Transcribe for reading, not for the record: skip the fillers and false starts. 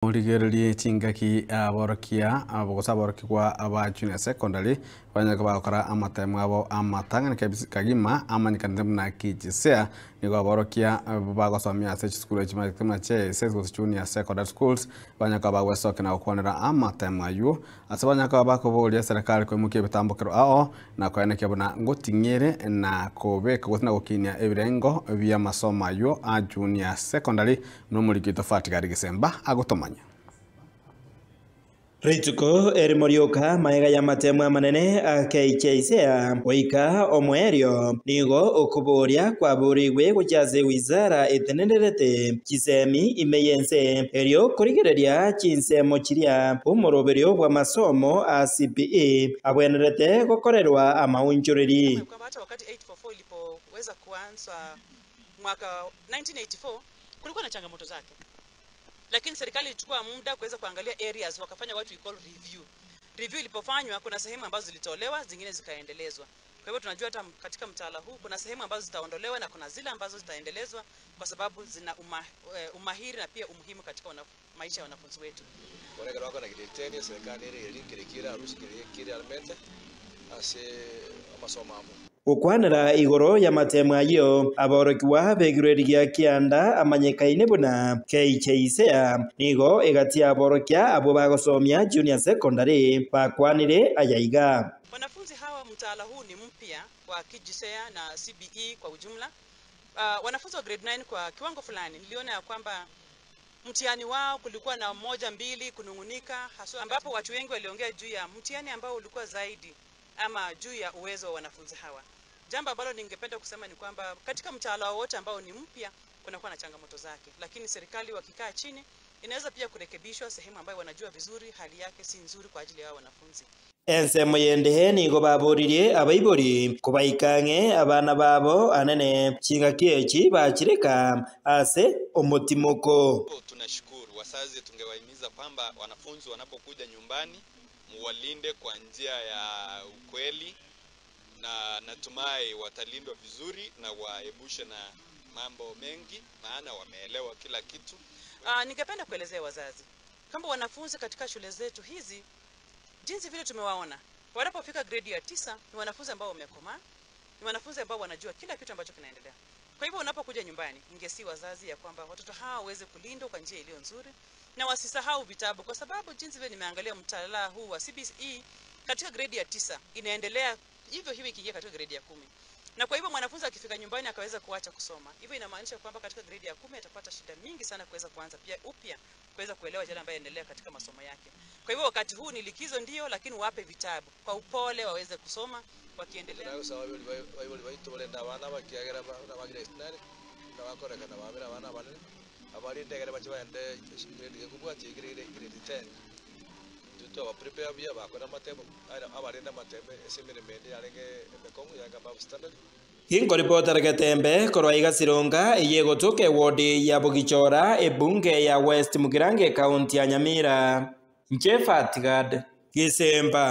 Origererie chingaki aborokia abogosa aborokigwa aba junior secondary banyaka bakora amatemo abo amatangana kagima amanyikanite buna KJSEA nigo aborokia bagosomia ase chisukuru chimaete che junior secondary schools banyaka bagwesoka na gokwanera amatemo ayo ase banyaka bakoboria serikali koimukia ebitambokero ao na koenekia buna ngoting'ere na kobeka gose na gokinia ebirengo bia masomo ayo a junior secondary nomorikito Fatigari Gisemba agotomanya. Rituko erimorioka maega ya matemo amanene a KJSEA oika omwerio nigo okuboria kwaborigwe gochaze wizara etenenderete chisemi imeyense erio kurigereria chinsemo chiria omoroberio bwa masomo a CPE abwenerete gokorerwa amaunchoreri. Kwamba hata wakati 844 ilipoweza kuanza mwaka 1984 kulikuwa na changamoto zake. Lakini serikali ilichukua muda kuweza kuangalia areas, wakafanya what we call review. Review ilipofanywa kuna sehemu ambazo zilitolewa, zingine zikaendelezwa. Kwa hivyo tunajua hata katika mtaala huu kuna sehemu ambazo zitaondolewa na kuna zile ambazo zitaendelezwa kwa sababu zina umahiri na pia umuhimu katika maisha ya wanafunzi wetu. Wale wako na grade 10 serikali ile kile arusi kile almente ase amasomo amo. Gukwanera igoro ya matemo ayo aborokiwa begireri gia kianda amanyekaine buna KJSEA nigo egati aborokia abo bagosomia junior secondary bakwanire ayaiga. Wanafunzi hawa mtaala huu ni mpya wa KJSEA na CBE kwa ujumla. Wanafunzi wa grade 9 kwa kiwango fulani niliona ya kwamba mtihani wao kulikuwa na 1 2 kunungunika, haswa ambapo watu wengi waliongea juu ya mtihani ambao ulikuwa zaidi ama juu ya uwezo wa wanafunzi hawa. Jambo ambalo ningependa kusema ni kwamba katika mtaala wote ambao ni mpya kunakuwa na changamoto zake, lakini serikali wakikaa chini inaweza pia kurekebishwa sehemu ambayo wanajua vizuri hali yake si nzuri kwa ajili ya wanafunzi. Ensemo yendehe nigo baboririe abaibori kubaikange abana babo anene chingaki bachireka ase omotimoko. Tunashukuru wazazi, tungewahimiza kwamba wanafunzi wanapokuja nyumbani muwalinde kwa njia ya ukweli, na natumai watalindwa vizuri na waebushe na mambo mengi, maana wameelewa kila kitu. Ningependa kuelezea wazazi kwamba wanafunzi katika shule zetu hizi jinsi vile tumewaona wanapofika grade ya 9 ni wanafunzi ambao wamekomaa, ni wanafunzi ambao wanajua kila kitu ambacho kinaendelea. Kwa hivyo unapokuja nyumbani, ingesi wazazi ya kwamba watoto hawa waweze kulindwa kwa njia iliyo nzuri na wasisahau vitabu, kwa sababu jinsi vile nimeangalia mtaala huu wa CBE katika grade ya 9 inaendelea hivyo hivyo ikiingia katika grade ya 10. Na kwa hivyo mwanafunzi akifika nyumbani akaweza kuacha kusoma, hivyo inamaanisha kwamba katika grade ya 10 atapata shida mingi sana kuweza kuanza pia upya kuweza kuelewa yale ambayo yanaendelea katika masomo yake. Kwa hivyo wakati huu ni likizo ndio, lakini wape vitabu kwa upole waweze kusoma wakiendelea. Inkoripota Getembe korwa igasironga iyegotoke wodi ya Bogichora ebunge ya West Mugirange kaunti ya Nyamira. Nche Fatigad Gisemba.